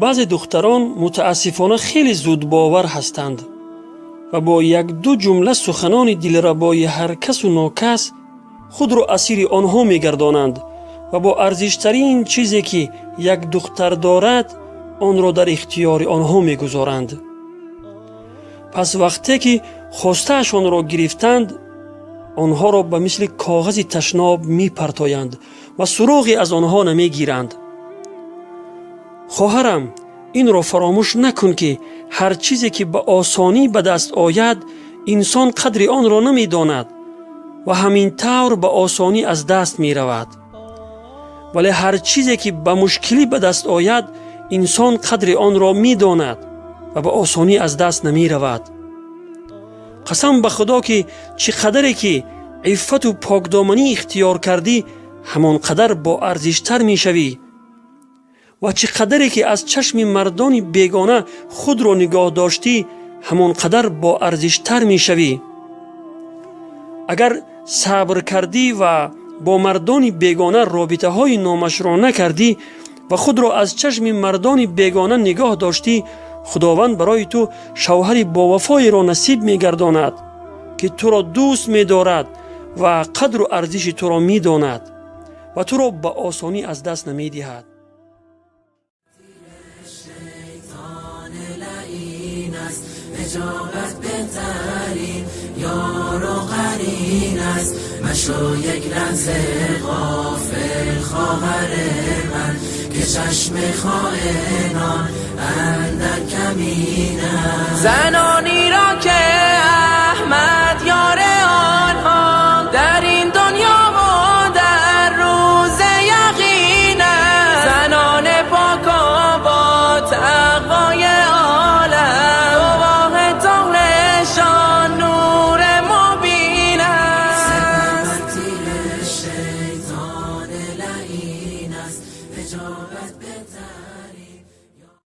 Баъзе духтарон мутаассифона хеле зудбовар ҳастанд ва бо як-ду ҷумла суханони дилрабои ҳар касу нокас худро асири онҳо мегардонанд ва бо арзиштарин чизе, ки як духтар дорад, онро дар ихтиёри онҳо мегузоранд. Пас вақте ки хостаашонро гирифтанд, онҳоро ба мисли коғази ташноб мепартоянд ва суроғе аз онҳо намегиранд. Хоҳарам, инро фаромӯш накун, ки ҳар чизе, ки ба осонӣ ба даст ояд, инсон қадри онро намедонад ва ҳамин тавр ба осонӣ аз даст меравад. Вале ҳар чизе, ки ба мушкилӣ ба даст ояд, инсон қадри онро медонад ва ба осонӣ аз даст намеравад. Қасам ба Худо, ки чӣ қадаре ки иффату покдоманӣ ихтиёр кардӣ, ҳамон қадар боарзиштар мешавӣ ва чӣ қадаре ки аз чашми мардони бегона худро нигоҳ доштӣ, ҳамон қадар боарзиштар мешавӣ. Агар сабр кардӣ ва бо мардони бегона робитаҳои номашрӯъ накардӣ ва худро аз чашми мардони бегона нигоҳ доштӣ, Худованд барои ту шавҳари бовафоеро насиб мегардонад, ки туро дӯст медорад ва қадру арзиши туро медонад ва туро ба осонӣ аз даст намедиҳад. حجابت بهترین یار و قرین است. مشو یک لحظه غافل خواهر من، که چشم خائنان اندر کمین است. زنانی را که احمد یار آنها در این دنیا و در روز یقین است. زنان پاک و با تقوای عالم، گواه طهرشان نور مبین است. سپر تیر شیطان لعین است. حجابت بهترین